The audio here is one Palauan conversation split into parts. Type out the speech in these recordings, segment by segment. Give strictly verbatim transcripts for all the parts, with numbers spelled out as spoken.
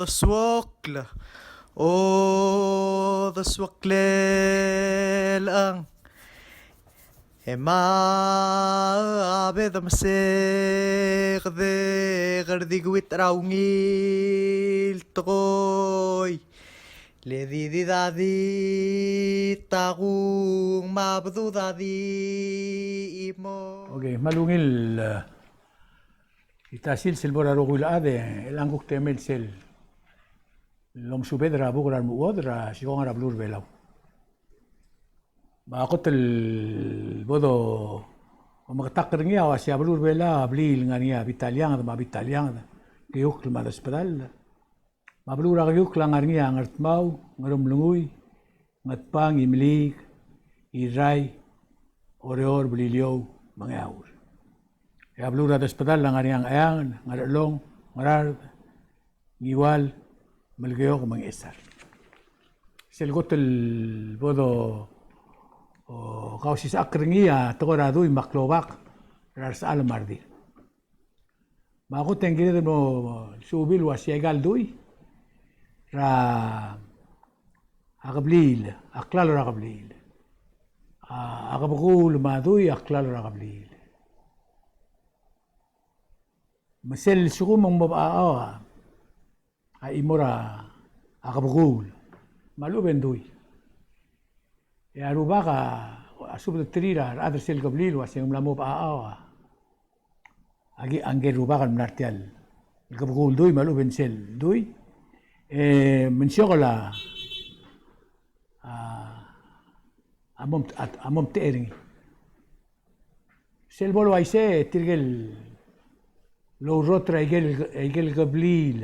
Odesuokl, odesuoklel ang. E ma a bedemesek de kerdikuit er a ungil tekoi. Le di di dadi takung ma bedudadi imo. Okay, me a ungil, eh, Ita sils el bo er a rokui el chad e chelechang kuk temel sel lomesubed er a buk er a remechuodel er a sikong er a beluu er a Belau. Me a kot el bo domeketakl er ngii a uasei a beluu er a Belau a blil el ngar er ngii a bita el eanged me a bita el eanged, keiukl me a desbedall. Me a beluu er a keiukl a ngar er ngii a Ngardmau, Ngeremlengui, Ngatpang, Imeliik, Irrai, Oreor, Beliliou, me a Ngeaur. E a beluu er a desbedall a ngar er ngii a Ngcheangel, Ngerchelong, Ngaraard, Ngiwal, Melekeok, me a Ngchesar. Sel kot el bo do, o, kausisechakl er ngii a tekoi er a dui me a klobak er a resechal me a redil. Me a kot e ng kired el mo suubii el uasei aika el dui er a kebliil, a klalo er a kebliil. A, a kebekuul me a dui a klalo er a kebliil. Me sel lsekum e ng mo bechachau a a chimo er a kebekuul me a lechub e ng dui. E a Rubak a, a subedeterir a rechad er sel kebliil el uasei ng mla mo bechachau a, a ki, a ngike el Rubak el mla er tia el kebekuul dui me a lechub e ng sel dui. E me ng siokel a, a, a mo, a, a mo omtechei er ngii. Sel bo el uaisei e tirke el oureor er a ikel, ikel kebliil.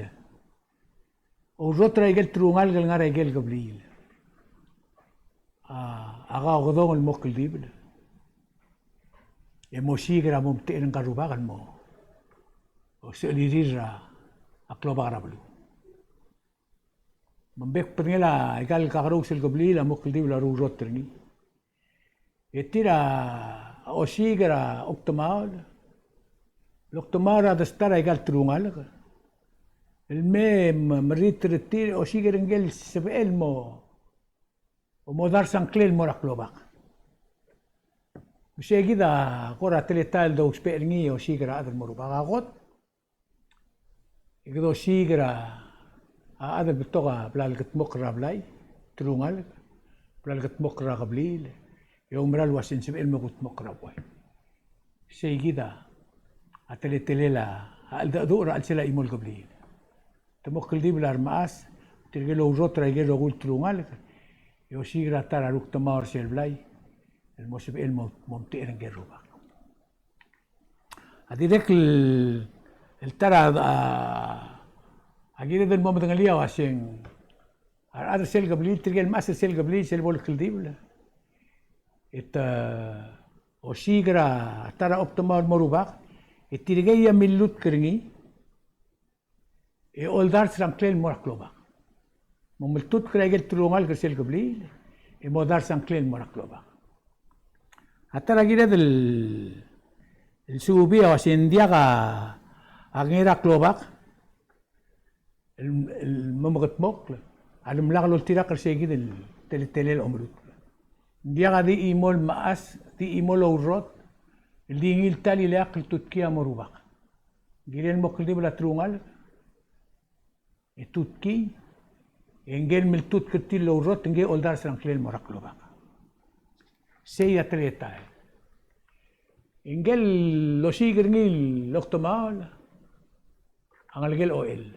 Oureor er a ikel telungalek el ngar er a ikel kebliil a, a kaokedong el mo kldibel e mo osiik er a mo omtechei er ngka el Rubak el mo, o, sechelirir a klobak er a beluu. Me ng bek el bedengel a ikal kakerous el kebliil a mo kldibel a roureor er ngii. E tir a osiik er a okdemaol, el okdemaol er a desta er a ikal telungalek el mei me, merritel er tir, osiik er ngike el sebechel el mo, o, modars a ngklel el mo er a klobak. Me sei kid a kora teletael el dousbech er ngii e osiik er a chad el mo rubak. A kot e kede osiik er a chad el betok a bla lekedmokl er a blai, telungalek, bla lekedmokl er a kebliil, e oumera el uasei ng sebechel el mo kudmokl er a buai. Sei kid a teletelel a cheldecheduch er a chelsel a chimo el kebliil. Te mo kldibel a remechas, tirke el oureor er a ikel rokui el telungalek, e osiik er a ta er a rukdemaol er sel blai el mo sebechel el mo, mo omtechei er ngike el rubak. A dirrek el, el ta er a, a, a kired el mo medengelii a uaseng a rechad er sel kebliil, tirke el mechas er sel kebliil, sel bo lekldibel, e te, e, osiik er a ta er a okdemaol el mo rubak, e tirkei a millutk er ngii, e oldars er a ngklel el mo er a klobak. Mo meltutk er a ikel telungalek er sel kebliil, e modars a ngklel el mo er a klobak. A ta er a kired el, el suubii a uasei ng diak a, a kengei er a klobak el, el mo mekedmokl a lemlak loltirakl er sei kid el teletelel a omelutk. Ng diak a di chimo el mechas, di chimo el oureor el di ngii el ta el ileakl el tutkii a mo rubak. Ng kirel mo kldibel a telungalek e tutkii, e ngike el miltutk er tir el oureor, ngike a oldars er a ngklel el mo er a klobak. Sei a teletael. E ngike el osiik er ngii el okdemaol a ngelekel ochell.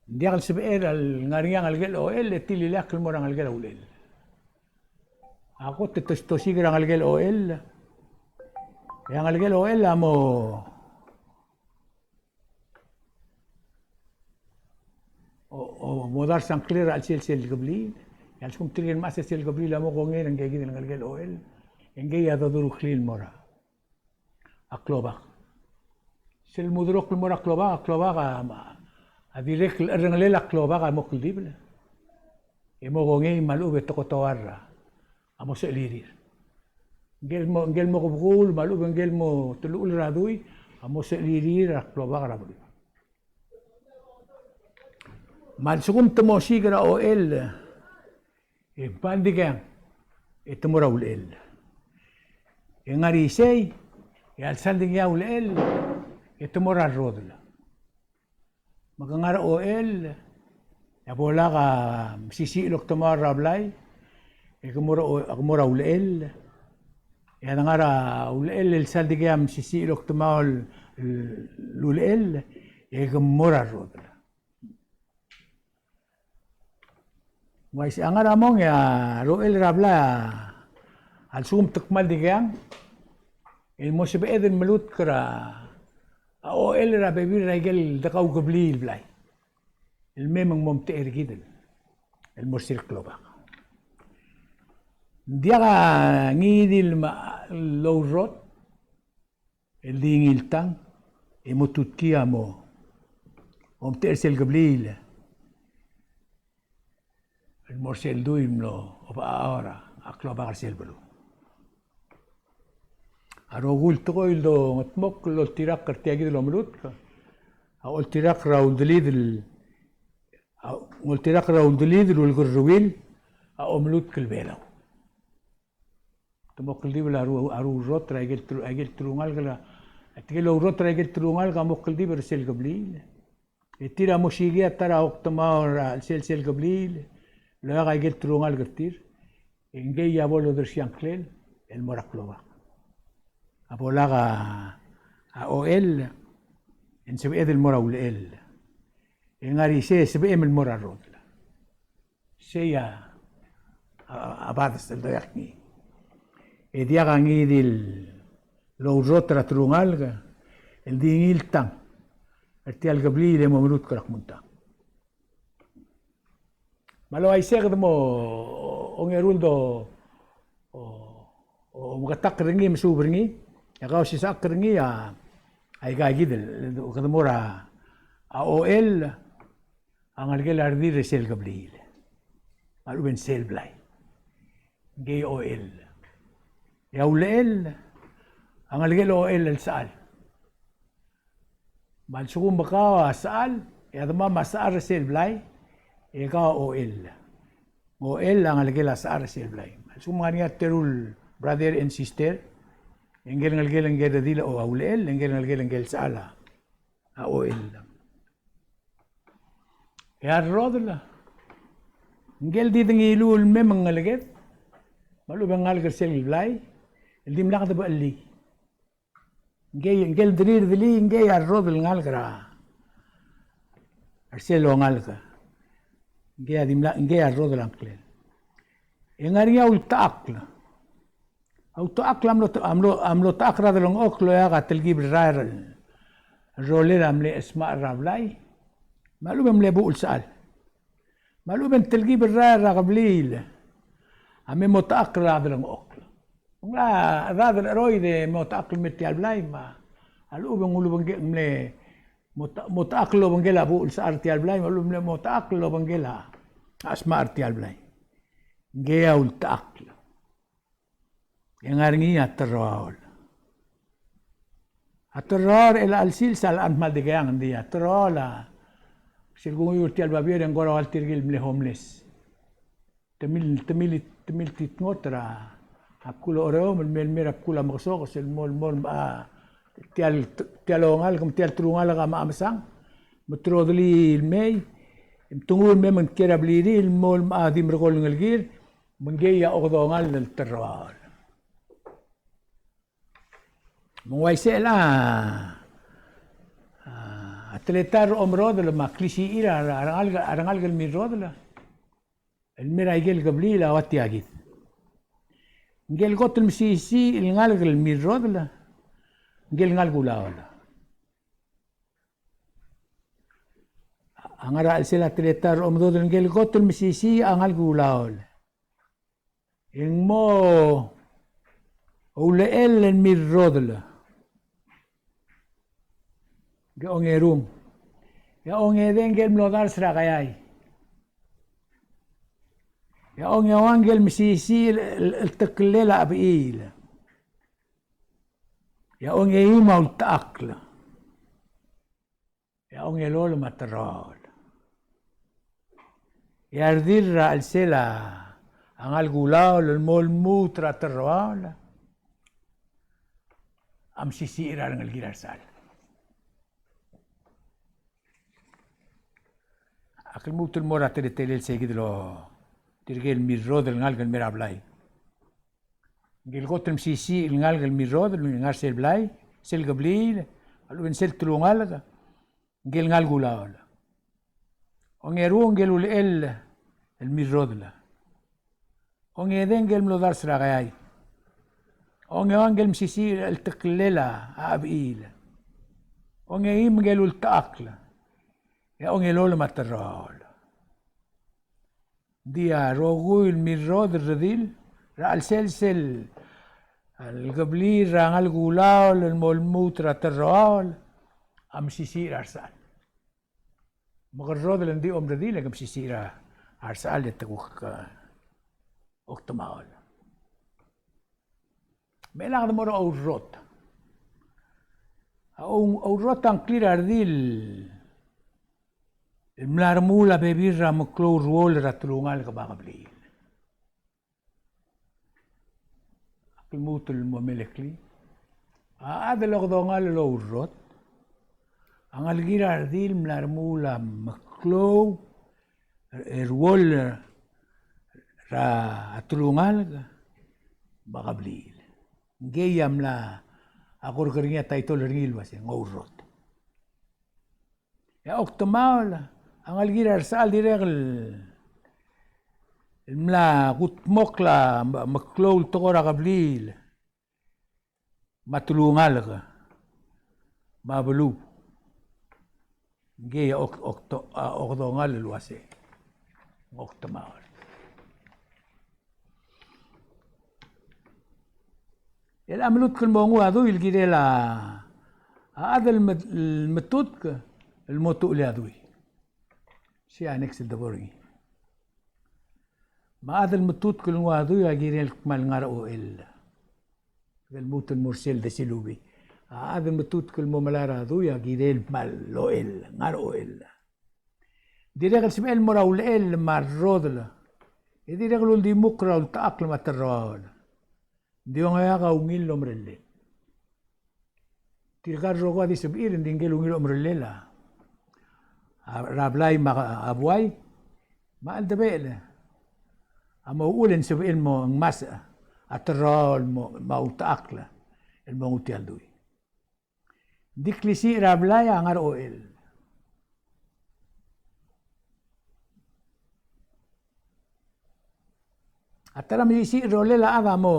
Ng diak el sebechel el ngar er ngii a ngelekel ochell e te ileakl el mo er a ngelekel a ulechell. A kot e te, te osiik er a ngelekel ochell, e a ngelekel ochell a mo, o, o modars a ngklel er a chelsel sel kebliil, e a lsekum tirke el mechas er sel kebliil a mo kongei er ngike kid el ngelekel ochell, e ngikei a dodureklii el mo er a a klobak. Sel mudurokl el mo er a klobak, a klobak a, a dirrek el cherrengelel a klobak a mo kldibel e mo kongei me a lechub e te kotoar a mo sechelirir. Ngike el mo, ngike el mo kebekuul me a lechub e ngike el mo teluchul er a dui a mo sechelirir a klobak er a beluu. Me a lsekum te mo osiik er a ochell, e kmal dikea, e te mo er a ulechell. E ngar er isei, e a lsal dikea a ulechell, e te mo er a rrodel. Me ke ngar er a ochell, e a bo lak a mesisiich el oktemaol er a blai, e ke mo er a o-, ke mo er a ulechell. E a de ngar er a ulechell el sal dikea mesisiich el oktemaol el ulechell, e ke mo er a rrodel. Ng uaisei, a ngar er a mong e a rochell er a blai a lsekum te kmal dikea, el mo sebeched el melutk er a ochell er a bebil er a ikel dekaukebliil el blai el mei me ng mo omtechei er kid el mo er sel klobak. Ng diak a ngii di el ma-, el ourrot, el di ngii el tang, e mo tutkii a mo omtechei er sel kebliil el mo er sel dui el mlo oba er a klobak er sel beluu. A rokui el tekoi el dongetmokl el oltirakl er tia kid el omelutk a oltirakl er a uldelid el, a oltirakl er a uldelid el ulekerreuil a omelutk el Belau. Te mo kldibel a ru-, a rurrot er a ikel telu-, a ikel telungalek el, a ikel ourrot er a ikel telungalek a mo kldibel er sel kebliil. E tir a mo siik a ta er a oktemaol er a sel, sel kebliil el oeak a ikel telungalek er tir. E ngii a bo lodersii a ngklel el mo er a klobak. A bo lak a ochell e ng sebeched el mo er a ulechell. E ngar er isei e sebechem el mo er a rrodel. Sei a, a, a bades el doiak ngii. E diak a ngii di el ourrot er a telungalek el di ngii el tang er tia el kebliil e mo melutk er a kmo ng tang. Me a le uaisei e kede mo ongeru el do, o, omeketakl er ngii, mesuub er ngii, e kau osisechakl er ngii a, aika kid el, kede mo er a, a ochell a ngelekel a redil er sel kebliil. Me a lechub e ng sel blai. Ngii a ochell. E a ulechell a ngelekel a ochell el sechal. Me a lsekum e kau a sechal, e a demam a sechal er sel blai, e kau a ochell. Ochell a ngelekel a sechal er sel blai. Me a lsekum e ng ngar er ngii a teru el brother and sister, e ngike el ngelekel ngike el redil a ulechell, e ngike el ngelekel ngike el sechal a ochell. E a rrodel, ngike el di dengiluu el mei me ng ngeleked, me a lechub e ng ngalek er sel blai, el dimlak debechellii. Ngike, ngike el deliredelii, ngike a rrodel el ngalek er a, er sel ongalek. Ngike a dimlak, ngike a rrodel a ngklel. E ng ngar er ngii a ultechakl. A ultechakl a mlo, a mlo, a mlo techakl er a delengchokl el oeak a telkib el rael el rolel a mle chesmechar er a blai. Me a lechub e ng mle buch el sechal. Me a lechub e ng telkib el rael er a kebliil a me mo techakl er a delengchokl. Ng mla chedad el cheroid e mo techakl el mei er tia el blai, me a lechub e ng ulebengkel, mle mo te-, mo techakl el obengkel a buch el sechal er tia el blai, me a lechub e ng mle mo techakl el obengkel a chesmechar er tia el blai. Ngike a ultechakl. E ng ngar er ngii a terroaol. A terroaol er chelecha el sils a locha kmal dikea, ng di a terroaol a sel kunguiu er tia el babier e ng kora ua tirke el mle homeless. Te mil, te mil, te miltitngot er a bkul a Oreom el mei, el mei er a bkul a Mekesokes el mo, el mo, a, tia el, tia el ongalek me tia el telungalek a mocha mesang. Me te rodelii el mei, me te nguu el mei me ng kiei er a blirir el mo, el mocha di merekong el ngelekir, me ngikei a okedongall el terroaol. Me ng uaisei a, a, a teletael er a omerodel me a klisichir a, a rengalek, a rengalek el mirrodel el mei er a ikel kebliil a ua tia kid. Ngikel kot el mesisiich el ngalek el mirrodel, ngikel ngalek ulaol. A ngar er a chelsel a teletael er a omedodel, ngikel kot el mesisiich a ngalek ulaol. E ng mo oulechell el mirrodel. Ng ongerung. E a ongedei ngikel mlo dars er a keai. E a ongeua ngikel mesisiich el, el, el tekellel a chebechiil. E a ongeim a ultechakl. E a ongelolem a terroaol. E a redil er a chelsel a ngalek ulaol el mo lmuut er a terraol a mesisiich er a rengelekir a resechal. Ak lmuut el mo er a teletelel se kid el, tirke el mirrodel el ngalek el mei er a blai. Ngike el kot el mesisiich el ngalek el mirrodel el ngar er sel blai, sel kebliil, a lechub e ng sel telungalek, ngike el ngalek ulaol. Ongeru, ngike el ulechell el mirrodel. Ongedei, ngike el mlo dars er a keai. Ongeua, ngike el mesisiich el cheltekellel a chebechiil. Ongeim, ngike el ultechakl. E ongelolem a terraol. Ng di a rokui el mirrodel el redil er a chelsel sel kebliil er a ngalek ulaol el mo lmuut er a terraol a mesisiich er a resechal. Me ke rrodel e ng di omredil e ke mesisiich er a resechal e te kuk, e, oktemaol. Me chelechang e de mo er a ourrot. A ou-, ourrot a ngklir a redil el mla remuul a bebil er a meklou el ruoll er a telungalek me a kebliil. Ak lmuut el mo melekoi. A chad el okedongall el ourrot a ngelekir a redil el mla remuul a meklou el ruoll er a telungalek me a kebliil. Ngii a mla, a kuk er ngii a title er ngii el uase ng ourrot. E a oktemaol a ngelekir a resechal dirrek el, el mla kudmokl a me-, meklou el tekoi er a kebliil me a telungalek me a beluu. Ngii a ok-, okto-, a okedongall el uase ng oktemaol. El a melutk el mo nguu a dui el kirel a, a chad el met-, el metutk el mo tuchelii a dui. Sei a next el debo er ngii. Me a chad el metutk el nguu a dui a kirel kmal ngar er a ochell. Kede lmuut el mo er sel desilubii. A chad el metutk el mo melai er a dui a kirel kmal ochell, ngar er a ochell. Dirrek el sebechel el mo er a ulechell me a rrodel. E dirrek el uldimukl er a ultechakl me a terraol. Ng di ongeak a ungil el omerellel. Tirka el rokui a di sebechir, ng di ngike el ungil omerellel a, a, er a blai me a, a buai, me a cheldebechel a mo uchul e ng sebechel el mo ngmasech a terraol el mo, me a ultechakl el mo nguu tia el dui. Ng di klisiich er a blai a ngar er a ochell. A ta er a mesisiich el rolel a chad a mo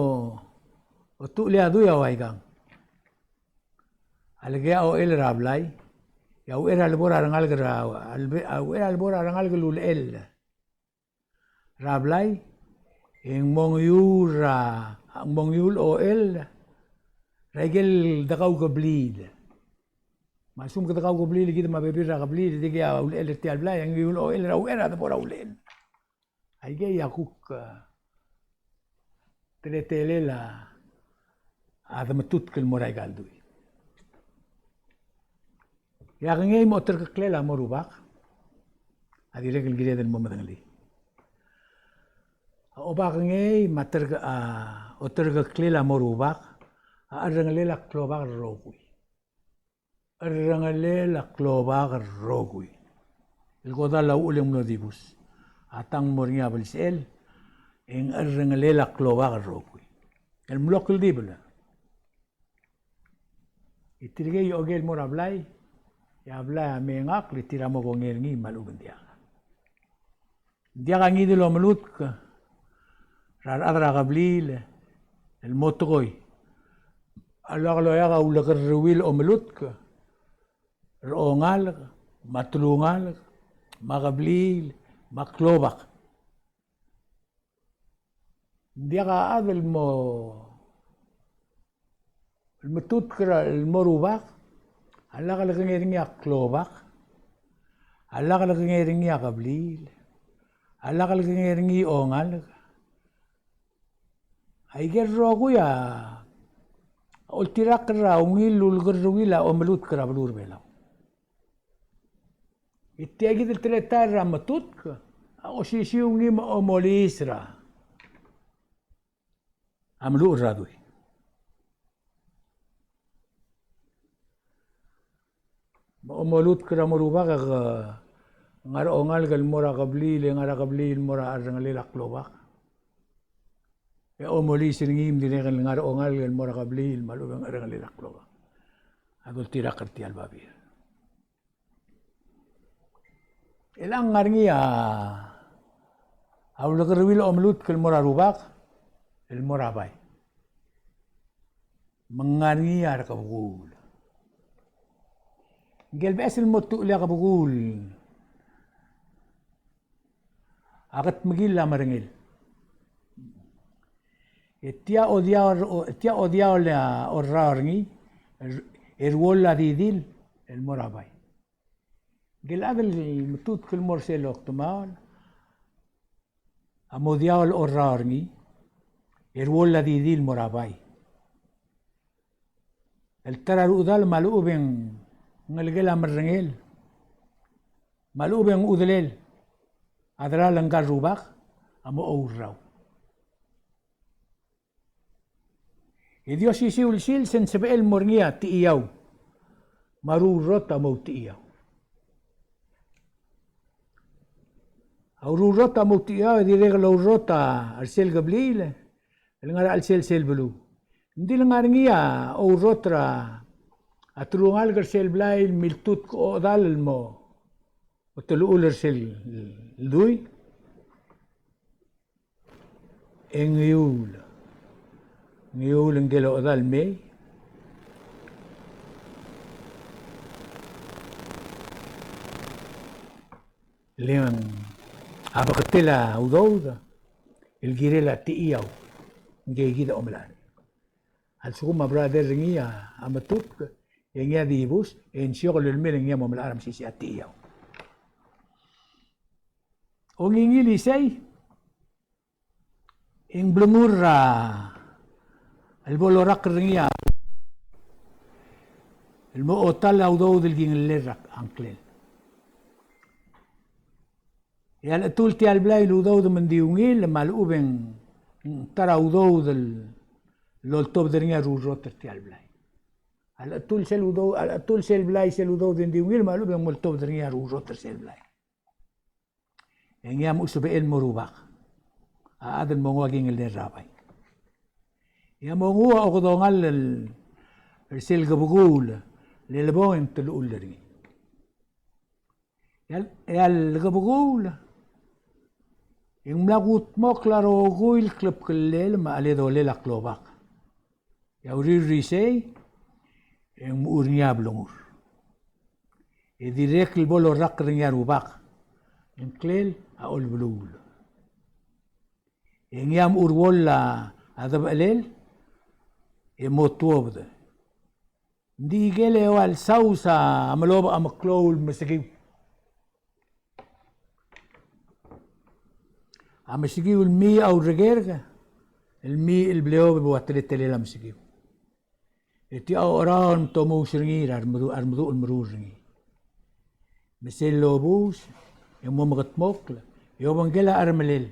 otuchelii a dui a uaikang. A lekea ochell er a blai, e a uchei er a lebo er a rengalek er a, a lebe-, a uchei er a lebo er a rengalek el ulechell er a blai, e ng mo nguu er a, ng mo nguu el ochell er a ikel dekaukebliil. Me a lsekum ke dekaukebliil kid me a bebil er a kebliil, e dikea ulechell er tia el blai, e ng nguu el ochell er a uchei er a debo er a ulechell. Aikei a kuk, e, teletelel a, a demetutk el mo er aika el dui. E a kengei me a oterkeklel a mo rubak a dirrek el kired el mo medengelii. A obakengei me a terke-, a, oterkeklel a mo rubak a cherrengelel a klobak el rokui. Cherrengelel a klobak el rokui. El kodall a uchul e ng mlo dibus a tang mo er ngii a belsechel, e ng cherrengelel a klobak el rokui. El mlo kldibel. E tirkei a oker el mo er a blai, e a blai a mengakl, e tir a mo kongei er ngii me a lechub e ng diak. Ng diak a ngii di el omelutk er a rechad er a kebliil el mo tekoi a lak loia a ulekerreuil omelutk er a ongalek me a telungalek me a kebliil me a klobak. Ng diak a chad el mo, el metutk er a, el mo rubak a lak lekengei er ngii a klobak, a lak lekengei er ngii a kebliil, a lak lekengei er ngii a ongalek. Aike el rokui a oltirakl er a ungil el ulekerreuil a omelutk er a beluu er a Belau. E tia kid el teletael er a metutk a osisiu ngii me a omolis er a a meluchel er a dui. Me a omolutk er a mo rubak e ke ngar er a ongalek el mo er a kebliil, e ngar er a kebliil el mo er a cherrengelel a klobak. E omolis er ngii me ng dirrek el ngar er a ongalek el mo er a kebliil me a lechub e ng cherrengelel a klobak. A doltirakl er tia el babier. E le ng ngar er ngii a, a ulekerreuil a omelutk el mo er a rubak el mo er a bai. Me ng ngar er ngii a rekebekuul. Ngike el beches el mo tuchelii a kebekuul a kedmekill a merengel. E tia odiaol, tia odiaol a orraol er ngii, e ruoll a didil el mo er a bai. Ngike el chad el metutk el mo er sel okdemaol a mo diaol orraol er ngii, e ruoll a didil el mo er a bai. El ta er a rechedal me a lechub e ng ngelekel a merrengel me a lechub e ng chudelel a delal ngka el rubak a mo ourrau. E di osisiu el sils e ng sebechel el mo er ngii a techiau me a rurrot a mo outechiau. A rurrot a mo outechiau e dirrek el ourrot er sel kebliil el ngar er a chelsel sel beluu. Ng di le ngar er ngii a ourrot er a telungalek er sel blai el miltutk a ochedal el mo otelechul er sel dui. E ng iuul. Ng iuul ngike el ochedal el mei. Le ng a beketel a udoud el kirel a techiau. Ngike kid a omelai. A lsekum a brother er ngii a metutk, e ngii a dibus, e ng siokel el mei e ngii a mo melai er a mesisiich a techiau. Ongingil isei, e ng blengur er a lebo lorakl er ngii a, el mo otal a udoud el kingellel er a ngklel. E a lechetul tia el blai el udoud me ng di ungil, me a lechub e ng ta er a udoud el loltobed er ngii a rurrot er tia el blai. A lechetul sel udoud, a lechetul sel blai sel udoud e ng di ungil, me a lechub e ng mo oltobed er ngii a rurrot er sel blai. E ngii a mo sebechel el mo rubak a chad el mo nguu a kingellel er a bai. E a mo nguu a okedongall el, el sel kebekuul, le lebong e ng telechull er ngii. E a, e a lekebekuul e ng mla kudmokl a rokui el klebkellel me a cheledolel a klobak. E a uriul er isei e ng mo er ngii a blengur. E dirrek el bo lorakl er ngii a rubak, ngklel a olbeluul. E ngii a mo ruoll a debechelel e mo tuobed. Ng di ikel eua el saus a melobech a meklou el mesekiu. A mesekiu el mii a urrekerk el mii el bleob e ua teletelel a mesekiu. E tia a ocheraol me te omous er ngii er a remedu, a remeduch el meruul er ngii. Me sel lobus e mo mekedmokl e obengkel a cheremelel.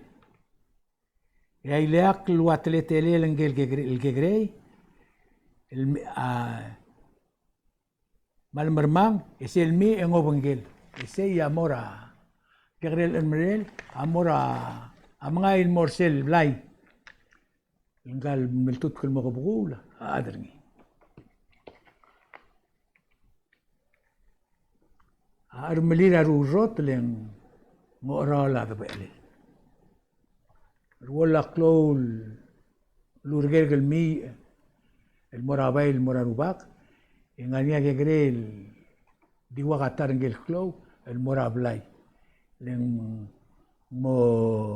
E a ileakl el ua teletelel ngike el kekere-, el kekerei el me-, a, me a lemermang, e sel mii e ng obengkel. E sei a mo er a kekerel el cheremelel a mo er a, a mengai el mo er sel blai. Ngka el miltutk el mo kebekuul a chad er ngii. A cheremelir a rurrot le ng ocheraol a debechelel. Ruoll a klou el urrekerk el mii el mo er a bai el mo er a rubak, e ng ngar er ngii a kekerei el di ua ta er ngike el klou el mo er a blai. Le ng mo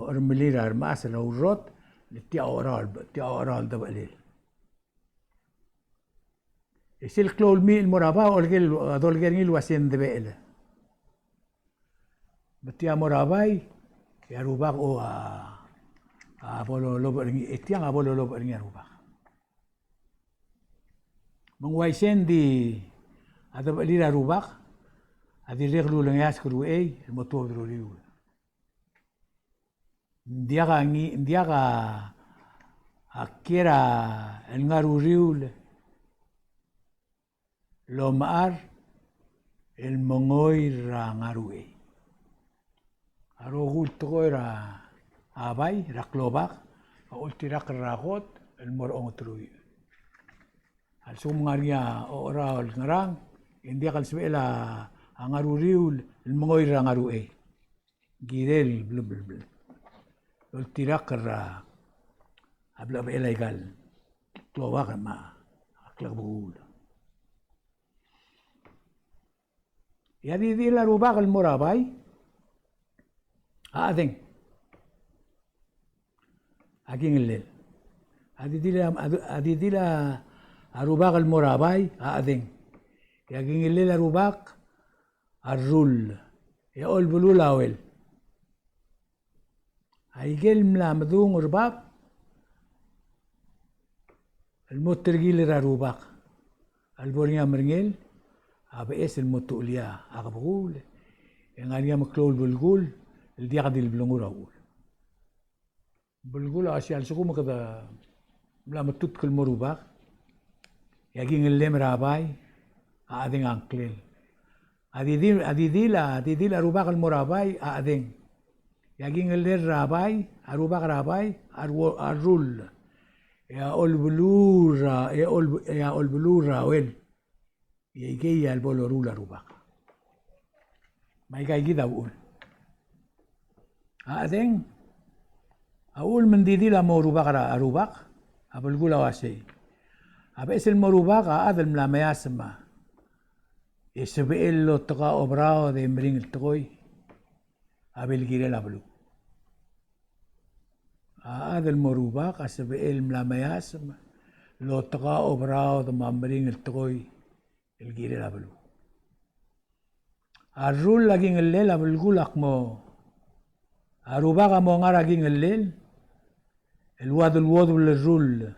cheremelir a remechas er a urrot, le tia a ocheraol, tia a ocheraol debechelel. E sel klou el mii el mo er a bai, olekel, a doleker er ngii el ua se ng debechel. Me tia mo er a bai, e a rubak a, a bo lolobech er ngii, e tiang a bo lolobech er ngii a rubak. Me ng uaisei e ng di a debechelir a rubak a dirrek el ulengeasek er uchei el mo tuobed er a uriul. Ng diak a ngi-, ng diak a, a kiei er a el ngar er a uriul el omechar el mengoir er a ngar er a uchei. A rokui el tekoi er a bai er a klobak a oltirakl er a kot el mo er a ongeteruich. A lsekum ng ngar er ngii a ocherau el ngerang, e ng diak el sebechel a ngar er a uriul el mengoir er a ngar er a uchei. Kirel bl-, bl-, bl-, oltirakl er a blechebechel aika el klobak me a klekebekuul. E a didil a rubak el mo er a bai a chedeng. A kingellel. A didil a, a didil a rubak el mo er a bai a chedeng. E a kingellel a rubak a rrull. E a olbelul a uel. Aike el mla medung er bab el mo terkil er a rubak a lebo er ngii a merengel a beches el mo tuchelii a kebekuul, e ng ngar er ngii a meklou el belkul el diak di le blengur a uchul. Belkul a uaisei, a lsekum kede mla metutk el mo rubak, e a kingellem er a bai a chedeng a ngklel. A didil, a didil, a didil a rubak el mo er a bai a chedeng. E a kingellel er a bai, a rubak er a bai a rruo-, a rrull. E a olbelul er a, e a ol-, e a olbelul er a uel. E aikei a lebo loruul a rubak. Me aika kid a uchul. A chedeng, a uchul me ng didil a mo rubak er a, a rubak, a belkul a uaisei. A beches el mo rubak a chad el mla measem e sebechel el otekau a oberaod e meringel tekoi a bo el kirel a beluu. A chad el mo rubak a sebechel el mla measem el otekau a oberaod me a meringel tekoi el kirel a beluu. A rrull a kingellel a belkul a kmo a rubak a mo ngar er a kingellel el ua de luodel el rrull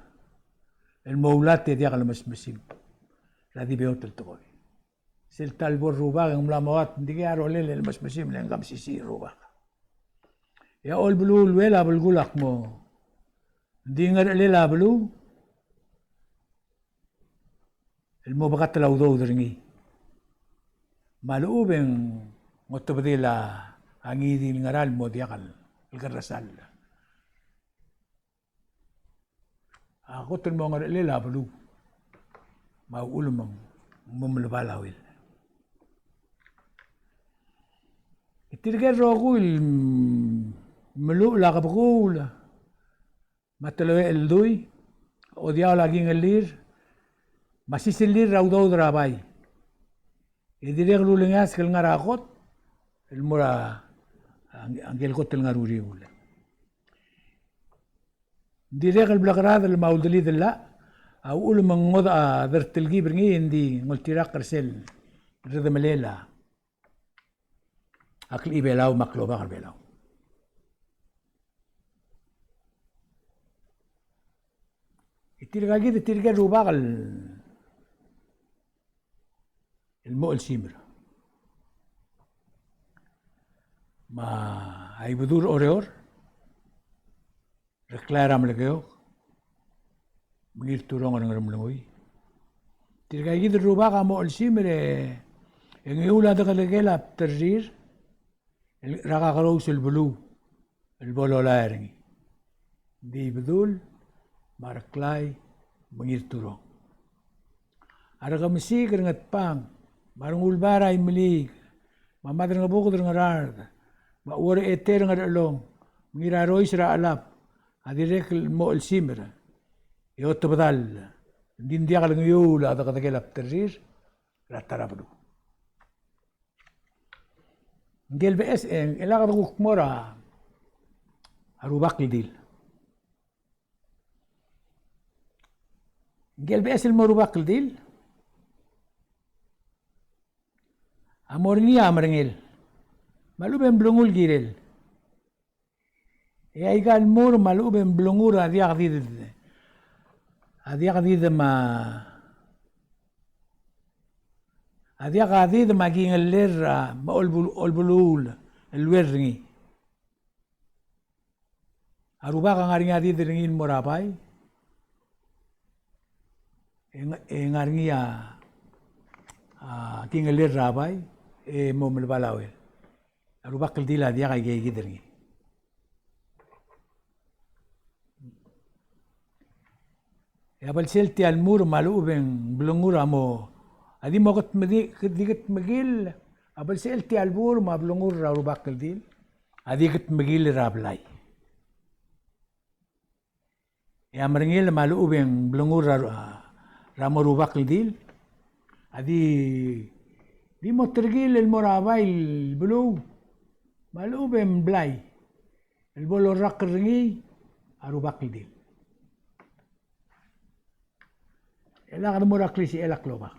el mo ulat e diak lemesmesim er a di beot el tekoi. Sel ta el bo el rubak e ng mla mo uat, ng dikea rolel el mesmesim le ng ka mesisiich el rubak. E a olbeluu el uel a belkul a kmo ng di ngerechelel a beluu el mo bekat el a udoud er ngii. Me a lechub e ng otebedel a ngii di el ngera el mo diak el kerresall. A kot el mo ngerechelel a beluu me a uchul me ng mo melebal a uel. E tirke el rokui el meluchel a kebekuul me a teleuechel el dui, odiaol a kingellir me a sisellir er a udoud er a bai, e dirrek el ulengeasek el ngar er a kot el mo er a, a ngike el kot el ngar er a uriul. Ng dirrek el blekeradel me a uldelidel el llach a uchul me ng ngodech a dertelkib er ngii, e ng di ng oltirakl er sel redemelel a klechibelau me a klobak er Belau. E tirka kid, tirke el rubak el el mo chelsimer. Me a Ibedul er Oreor, Reklai er a Melekeok, me a Ngirturong er a Ngeremlengui. Tirka kid el rubak a mo chelsimer e, e ngiuul a dekedekel a bderrir, el, er a kakerous el beluu el bo lolai er ngii. Ng di Ibedul, me a Reklai, me a Ngirturong. A Rekemesik er a Ngetbang, me a Rengulbai er a Imeliik, me a Maderangebuked er a Ngaraard, me a Uorecheter er a Ngerchelong, me a Ngirarois er a Chelab, a dirrek el mo chelsimer e otebedall, ng di ng diak el ngiuul a dekedekel a bderrir er a ta er a beluu. Ngike el beches, e, el a kede kuk mo er a rubak el dil. Ngike el beches el mo er a rubak el dil a mo er ngii a merengel me a lechub e ng blengur el kirel. E aika el mur me a lechub e ng blengur a diak di, a diak di me a, a diak di me a kingellel er a, me a olbul-, olbelul el uel er ngii. A Rubak a ngar er ngii a did er ngii el mo er a bai, e ng-, e ngar er ngii a, a kingellel er a bai, e mo melebal a uel. A Rubak el dil a diak a ikeikid er ngii. E a belsel tia el mur me a lechub e ng blengur a mo, a di mo ketmedi-, di ketmekill, a belsel tia el mur me a blengur er a Rubak el dil, a di ketmekill er a blai. E a merengel me a lechub e ng blengur er a, er a mo Rubak el dil, a di, di mo terkill el mo er a bai el beluu, me a lechub e ng blai el bo lorrakl er ngii a Rubak el dil. E lak de mo er a klisichel a klobak.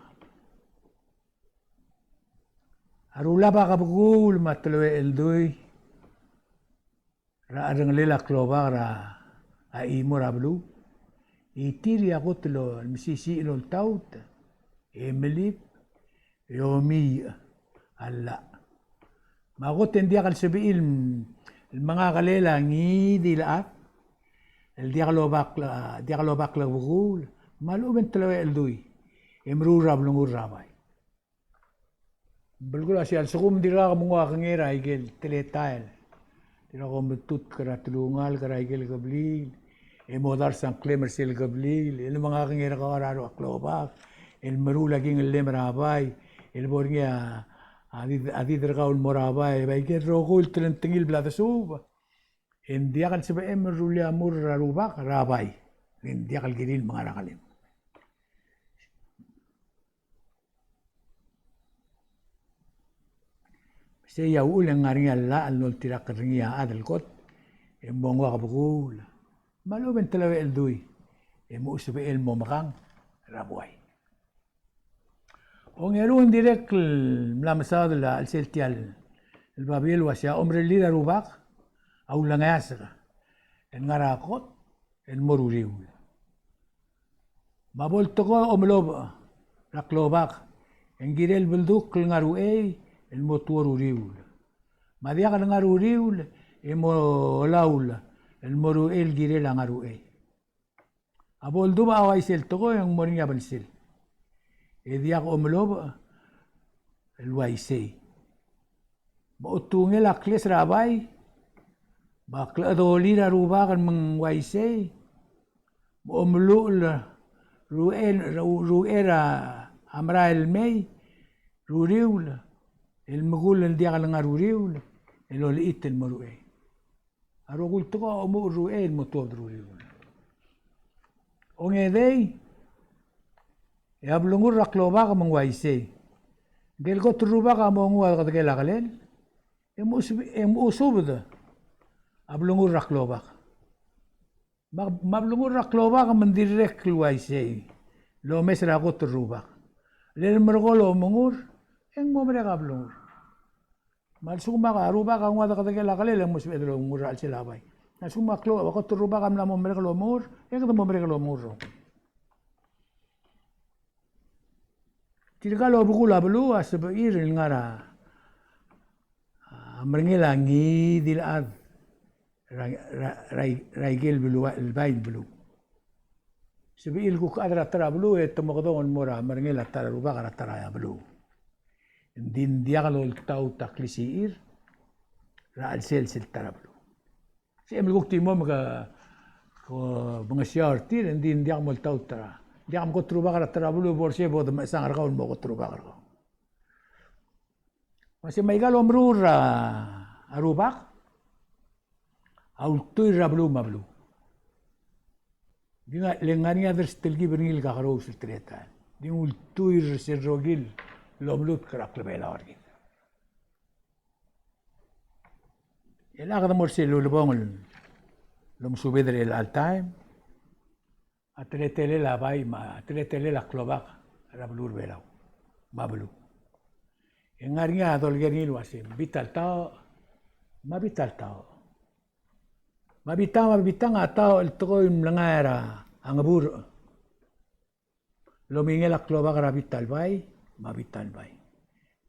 A rulab a kebekuul me a teleuechel dui er a cherrengelel a klobak er a chimo er a beluu, e tir a kot el mesisiich el oltaut, e melib, e omiich a llach. Me a kot e ng diak el sebechir el mengakelel a ngii di el chad el diak lobak-, diak lobakl a kebekuul, me a lechub e ng teleuechel dui, e meruul er a blengur er a bai. Belkul a sei a lsekum dirkak mo nguu a kengei er a ikel teletael, dirkak ometutk er a telungalek er a ikel kebliil, e modars a ngklem er sel kebliil, el menga kengei er kau er a klobak, el meruul a kingellem er a bai, el bo er ngii a, a di, a did er kau el mo er a bai, e bai ikel rokui el telengtengil bla desuub, e ng diak el sebechem el rullii a mur er a Rubak er a bai, e ng diak el kirir el menga er a ngalem. Sei a uchul e ng ngar er ngii a llach el noltirakl er ngii a chad el kot e mo nguu a kebekuul, me a lechub e ng teleuechel dui, e mo sebechel el mo mekang er a buai. Ongeru, ng dirrek el mla mesaod el chelsel tia el babier el ua sei a omerellir a Rubak a ulengesek el ngar er a kot el mo er a uriul. Me a bo el tekoi a omelobech er a klobak e ng kirel beldukl el ngar er a uchei el mo tuo er a uriul. Me a diak el ngar er a uriul e mo olaul el mo er a uchei el kirel a ngar er a uchei. A bo ledubech a uaisei el tekoi e ng mo er ngii a belsel e diak omelobech el uaisei. Me a otungel a kles er a bai, me a klechedolir a Rubak el me ng uaisei, me a omeluchel er a uchei, er a uchei er a merael el mei er a uriul, el mekull el diak el ngar er a uriul el olechit el mo er a uchei. A rokui el tekoi a omuchel er a uchei el mo tuobed er a uriul. Ongedei, e a blengur er a klobak me ng uaisei. Ngike el kot el Rubak a mo nguu a dekedekel a kelel e mo usub-, e mo usubed a blengur er a klobak. Me a, me a blengur er a klobak me ng dirrek el uaisei el omes er a kot el Rubak. Le merekong el omengur e ng mo merek a blengur. Me a lsekum a Rubak a nguu a dekedekel a kelel e ng mo sebeched el omengur er a chelsel a bai. A lsekum a klo-, a kot el Rubak a mla mo merek el omengur, e kede mo merek el omengur er a Tirka el obekul a beluu a sebechir el ngar er a, a, merengel a ngii di el chad er a, er a, er a, er a ikel beluu, el bai el beluu. Sebechir el kuk chad er a ta er a beluu e te mo kedong el mo er a merengel a ta er a Rubak er a ta er a beluu. Ng di ng diak loltaut a klisichir er a chelsel sel ta er a beluu. Sebechem el kuk di mo me ke, ke mengesiau er tir, e ng di ng diak moltaut er a, diak mkot el rubak er a ta er a beluu, bo er sei bo de mechesang er kau el mo kot el rubak er kau. Me se me aika el omeruul er a rubak a ultuil er a beluu me a beluu. Di ng, le ng ngar er ngii a dersterekib er ngii el kakerous el teletael. Di ng ultuil er sel rokir el omelutk er a klebelau er kid. E a kede mo er sel ulebongel el omesubed er chelecha el taem, a teletelel a bai me a teletelel a klobak er a beluu er a Belau me a beluu. E ng ngar er ngii a dolekoi er ngii el uasei, bita el taoch me a bita el taoch. Me a bitang, me a bitang a taoch el tekoi el mlengai er a ngeburech el omingel a klobak er a bita el bai me a bita el bai.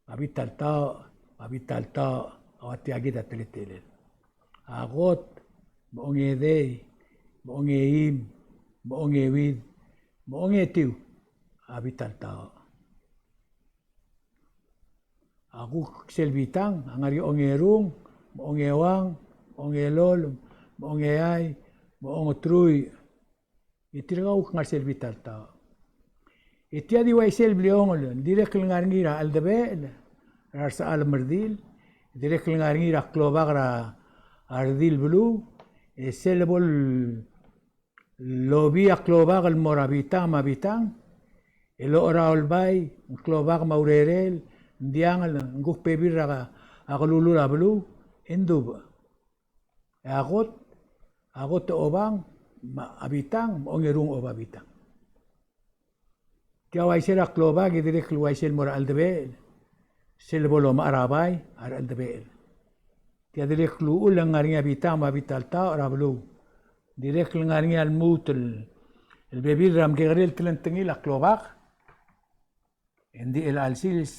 Me a bita el taoch me a bita el taoch a ua tia kid a teletelel. A kot me a ongedei, me a ongeim, me a ongeuid, me a ongetiu a bita el taoch. A kuk sel bitang a ngar er ngii a ongerung, me a ongeuang, me a ongelolem, me a ongeai, me a ongetruich. E tirka a kuk ngar er sel bita el taoch. E tia di uaisei el bliongel, ng dirrek el ngar er ngii er a cheldebechel er a resechal me a redil, dirrek el ngar er ngii er a klobak er a redil beluu, e sel bo lobii a klobak el mo er a bitang me a bitang, el ocheraol bai, ng klobak me a urerel, ng diangel, ng kuk bebil er a kelulul a beluu, e ng dubech. E a kot, a kot a obang, me a bitang, me a ongerung a oba bitang. Tia uaisei er a klobak e dirrek el uaisei el mo er a cheldebechel, sel bo lomechar a bai a recheldebechel. Tia dirrek el uchul e ng ngar er ngii a bitang me a bita el taoch er a beluu. Dirrek el ngar er ngii a lmuut el, el bebil er a mekekerei el telengtengil a klobak, e ng di chelecha el sils,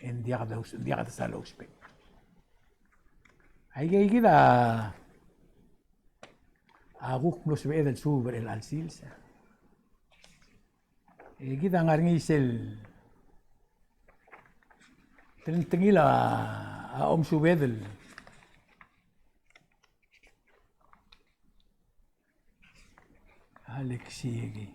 e ng diak de, diak de sal ousbech. Aike kid a kuk mlo sebeched el suub er chelecha el sils. E kid a ngar er ngii sel telengtengil a, a omesubed el Alexi eki.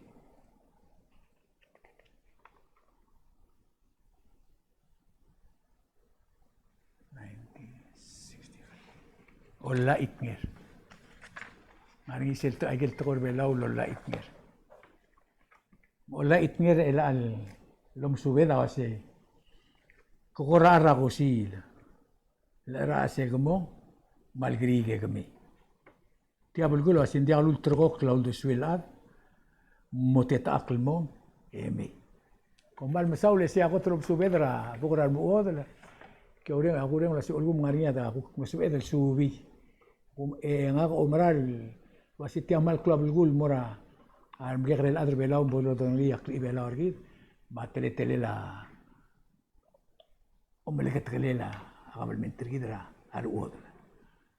Nineteen sixty-five. Ollachitnger. Ngar er ngii sel te-, aike el tekoi er a Belau el ollachitnger. Ollachitnger er chelecha el omesubed a uase, ke kora er a kosiil. Le cherachel se ke mong, me a lekeriik e kemiu. Tia belkul a uase ng diak lulterekokl a uldesuel el chad, mo tetechakl el mong, e mei. Kom kmal mesaul e sei a kot el omesubed er a buk er a remechuodel. Ke oureng, a kureng el uase a lsekum ng ngar er ngii a kuk mlo sebeched el suubii. Kom, e ngak a oumera el uase tia kmal klou a belkul el mo er a remekekerei el chad er a Belau me bo lodengei a klechibelau er kid, me a teletelel a omeleketekelel a kabelment er kid er a rechuodel.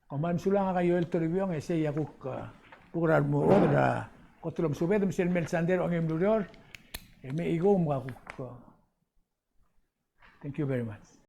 Kom kmal mesulang, ngak a Joel Toribiong, e sei a kuk, eh, buk er a remechuodel er a kot el omesubed, me sel mei el sandei er a ongeim el ureor, e mei kung me a kuk, eh, thank you very much.